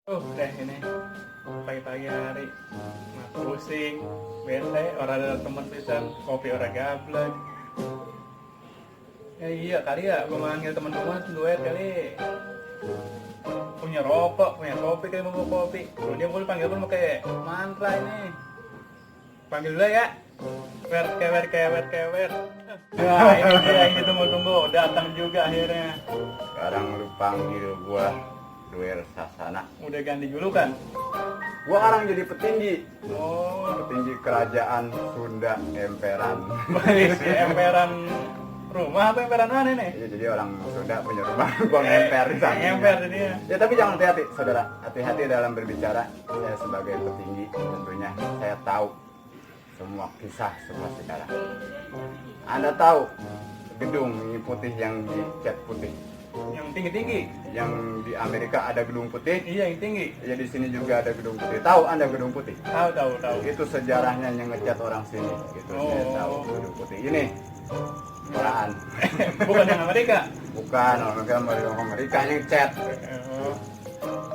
Udah ini pagi-pagi hari mah pusing, bete, orang ada teman pisan, kopi orang gablek. Ya iya kali ya, gue manggil teman-teman duet kali. Punya rokok, punya kopi kali mau kopi. Kalau dia boleh panggil pun pakai mantra ini. Panggil dulu ya. Kewer. Nah ini dia yang ditunggu-tunggu, datang juga akhirnya. Sekarang lu panggil gua Duel Sasana. Udah ganti julukan. Gua sekarang jadi petinggi. Oh, Petinggi kerajaan Sunda Emperan. si emperan rumah apa emperan mana nih? Iya, jadi orang Sunda punya rumah, gua ngemper di sana. Emper dia. Ya tapi jangan hati-hati, saudara. Hati-hati dalam berbicara. Saya sebagai petinggi tentunya saya tahu semua kisah, semua sejarah. Anda tahu gedung ini putih yang dicat putih, Yang tinggi-tinggi. yang di Amerika ada gedung putih, Iya, yang tinggi. ya di sini juga ada gedung putih. Tahu Anda gedung putih? Tahu. Itu sejarahnya yang ngecat orang sini. Gitu saya tahu gedung putih ini. Orang Bukan yang Amerika. bukan orang Amerika yang cat. Oh,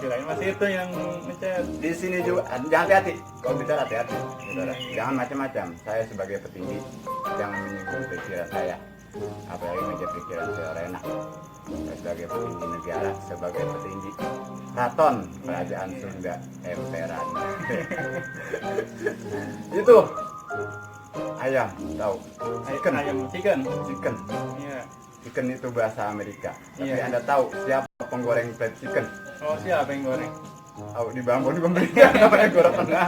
kirain masih itu yang ngecat. Di sini juga jangan hati-hati. Kalau bicara hati-hati, saudara. Jangan macam-macam. Saya sebagai petinggi jangan menyinggung pikiran saya. Apalagi ngejar pikiran saya enak. Saya sebagai petinggi negara, sebagai petinggi keraton kerajaan Sunda Emperan. Itu ayam, tahu? Chicken. Ayam chicken. Chicken. Iya. Chicken itu bahasa Amerika. Tapi Iya. Anda tahu siapa penggoreng fried chicken? Oh, siapa yang goreng? Tahu di Bambon Amerika namanya goreng tengah.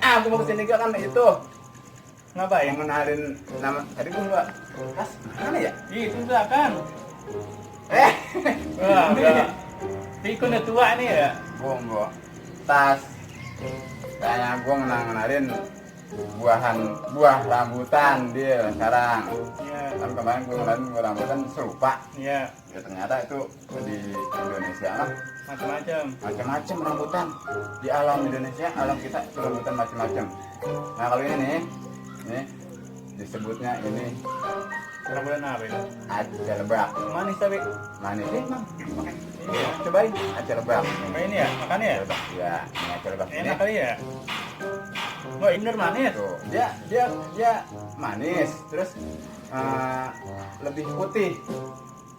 Aku mau kesini kan itu Ngapain? mengenalin nama. Tadi gua kas mana ya? Itu enggak kan? Eh, Wah, enggak. Pikun udah tua nih ya. gua tas. Kayaknya gua ngenalin buah rambutan dia sekarang. Iya. Kan kemarin gua ngenalin buah rambutan serupa. Iya. Ya ternyata itu di Indonesia lah Macam-macam. macam-macam rambutan di alam Indonesia, alam kita itu rambutan macam-macam. Nah kalau ini nih disebutnya ini Rambutan apa itu? aceh lebak. Manis tapi. Manis sih bang, makan. Iya. Cobain aceh lebak. Apa ini ya? Makannya ya? Ya, ini aceh lebak ini. Enak kali ya? Oh, ini bener manis. Tuh, dia manis, terus lebih putih.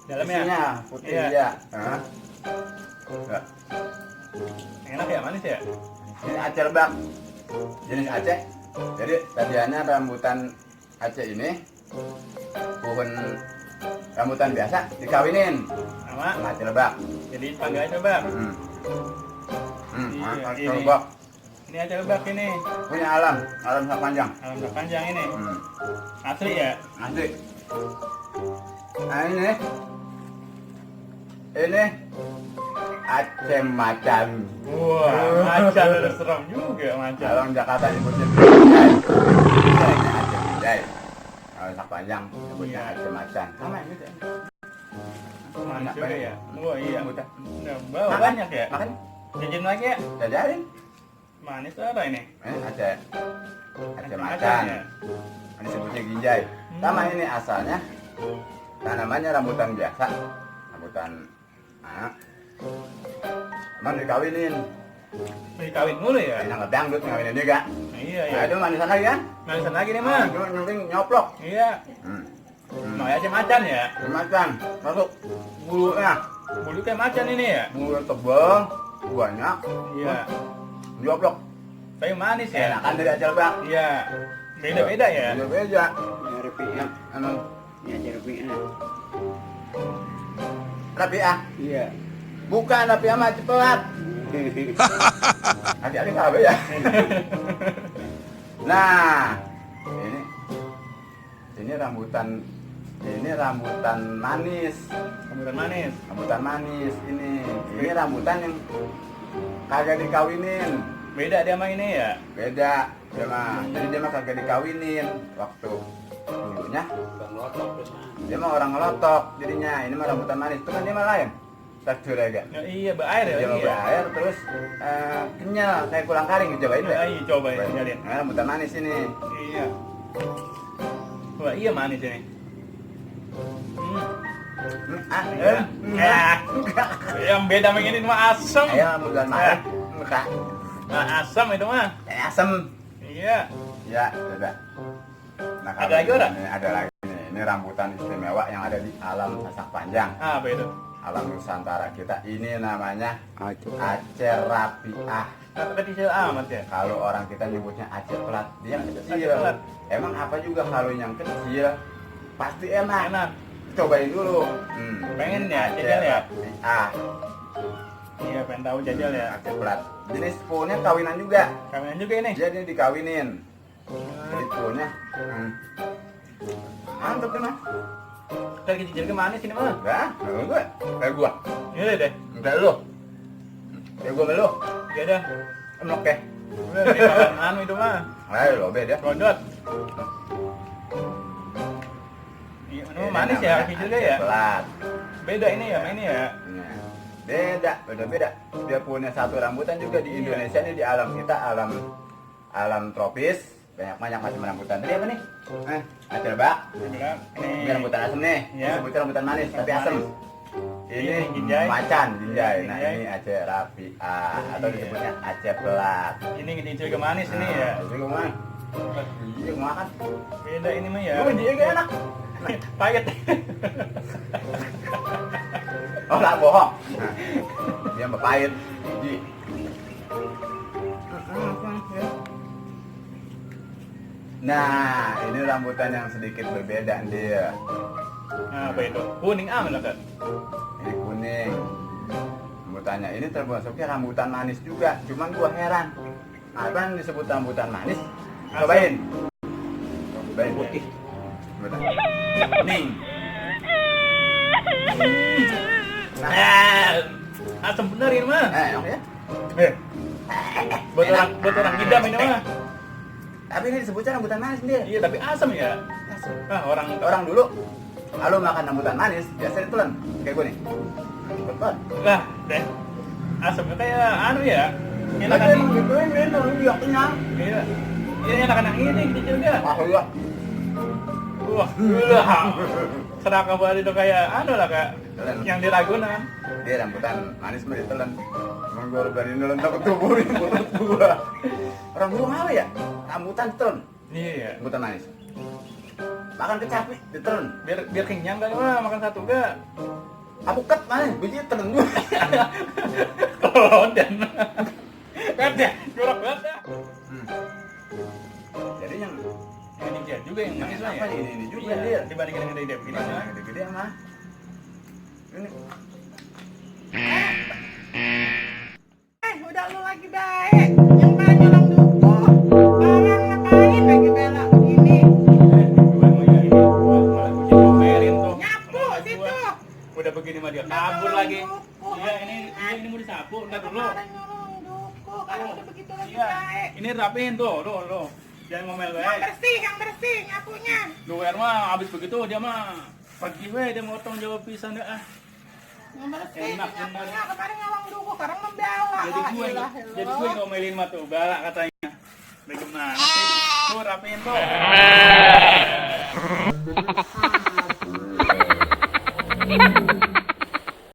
Dalamnya? Isinya putih Iya. ya. Hah? Ya. Enak ya, manis ya? Ini aceh lebak, jenis Aceh. Jadi tadiannya rambutan Aceh ini pohon rambutan biasa dikawinin Sama. sama Aceh lebak. Jadi panggil aja bang. Iya, Aceh ini. lebak Ini aja lebak ini. punya alam sak panjang. Alam sak panjang ini. Hmm. Asli ya? Asli. Nah ini Aceh macan. Wah, macan udah serem juga macan. Kalau Jakarta nyebutnya Binjai. Ini Aceh Binjai. Kalau sak panjang nyebutnya Iya. Aceh macan. Sama ini tuh. Manis juga ya? Wah iya. Udah. Udah bawa banyak ya? Makan. Jajan lagi ya? Jajarin. Manis apa ini? Ini Aceh Macan macan. ya? Ini sebutnya ginjai. Sama ini asalnya tanamannya rambutan biasa. Rambutan emang dikawinin. Mau dikawin mulu ya? Enak ngedangdut ngawinin juga. Iya Nah iya. itu manisan lagi kan? Manisan lagi nih mah. Itu nanti nyoplok. Iya. Mau aja macan ya? Macan masuk bulunya. Bulu kayak macan ini ya? Bulu tebal, banyak. Iya. Nyoplok. Tapi manis ya? Enakan dari Aceh lebak. Iya. Beda-beda ya? Beda-beda. Rapiah, Emang ya Rapiah. Rapiah. Iya. Bukan Rapiah mah cepelat. Adik-adik apa ya? Nah, ini rambutan manis. Rambutan manis. Rambutan manis ini. Ini rambutan yang kagak dikawinin. Beda dia sama ini ya? Beda, dia mah. Jadi dia mah kagak dikawinin waktu dulunya. Dia mah orang ngelotok jadinya. Ini mah rambutan manis. Itu kan dia mah lain. Teksturnya agak. Ya, iya, berair ya Dia lagi mau ya? berair terus kenyal kayak kulang karing. Cobain deh. Iya, coba ya, tinggalin. Nah, rambutan manis ini. Iya. Wah, iya manis ini. Ah, Yang beda begini mah asam. Ayo rambutan manis. Enggak. Nah, asam itu mah. Asem. Iya. Ya, sudah. Nah, Ada lagi ora? Ini ada lagi nih. Ini rambutan istimewa yang ada di alam Sasak Panjang. Apa itu? Alam Nusantara kita. Ini namanya Aceh. Aceh Rapiah. Nah, kecil amat ya. Kalau orang kita nyebutnya Aceh Pelat, dia yang Aceh kecil. Pelat. Emang apa juga kalau yang kecil pasti enak. Enak. Cobain dulu. Pengen ya, Aceh jajal ya? Rapiah. Iya, pengen tahu jajal ya. Aceh Pelat. Jenis pohonnya kawinan juga. Kawinan juga ini. Jadi dikawinin. Jadi pohonnya. Mantap kan? Kayak kecil ke manis ini mah. Enggak, gue. Kayak gua. Iya deh. Enggak lu. Kayak gua melu. Iya dah. Enok ya. Udah, ini kawan anu itu mah. Ayo lo beda. Rodot. Iya, anu manis ya, kecil juga ya. Pelat. Beda ini ya, ini ya. Beda. Dia punya satu rambutan juga di Iya. Indonesia ini, di alam kita, alam tropis. Banyak macam rambutan. Tadi apa nih? Aceh Lebak. Bilang, Ini rambutan asem nih. Iya. Sebutnya rambutan manis tapi Manis. asem. Ini Ini jinjai. macan, jinjai. Nah, Jinjai. ini Aceh Rapiah atau Iya. disebutnya Aceh Pelat. ini kecil ke manis ini ya. Jadi gue makan. Iya, gue makan. Beda ini mah ya. Gue dia gak enak. Payet. Oh lah bohong. Dia mah pahit. Jadi. Nah, ini rambutan yang sedikit berbeda dia. Nah, apa itu? Kuning amat lah kan. Ini kuning. Rambutannya ini termasuknya rambutan manis juga. Cuman gua heran. Apa yang disebut rambutan manis? Cobain. Cobain putih. Rambutan. Kuning. Asam bener ini mah. Oke ya. Buat orang ngidam ini mah. Tapi ini disebutnya rambutan manis dia. Iya, tapi asam ya. Ah, orang Dulu kalau makan rambutan manis biasanya ditelan kayak gue nih. Cepet. lah deh. Asamnya kayak anu ya. Enak Tapi kan emang gitu ini dia kenyang. Iya. Iya, enak kan yang ini kecil juga. Ah iya. Wah, gila. Seraka banget itu kayak anu lah kak. Telan. Yang di Ragunan. Dia rambutan manis mah ditelan. Emang gue berani nelan takut tuburin mulut gua. Orang dulu apa ya? Rambutan ditelan. Iya. Rambutan manis. Makan kecapi ditelan. Biar kenyang kali mah makan satu enggak. Apukat mana? Biji telan dulu. Kolondan. Kan ya, jorok banget ya. Jadi yang Yang ini juga yang manis mah ya. apa ini juga Iya, dia. dibandingin dengan ide begini Ini mah. gede-gede mah. Ini Udah lu lagi baik, yang mana nyolong duku, orang ngapain lagi bela begini, Gue mau ya ini, gua malah gue diomelin tuh. nyapu Sama situ, gua. Udah begini mah dia Udah kabur nyolong lagi. duku. Iya, ini mau disapu, ntar dulu. kemarin nyolong duku, kalau udah begitu lagi Iya, baik, ini rapiin tuh. Jangan ngomel gue. yang bersih nyapunya, Luwer mah abis begitu dia mah pergi we, dia motong jawab pisan dah. yang bersih Enak, nyapunya, kemarin nyolong duku, sekarang membela, Jadi gue ngomelin mah tuh, galak katanya. Bagaimana? Tuh rapiin tuh.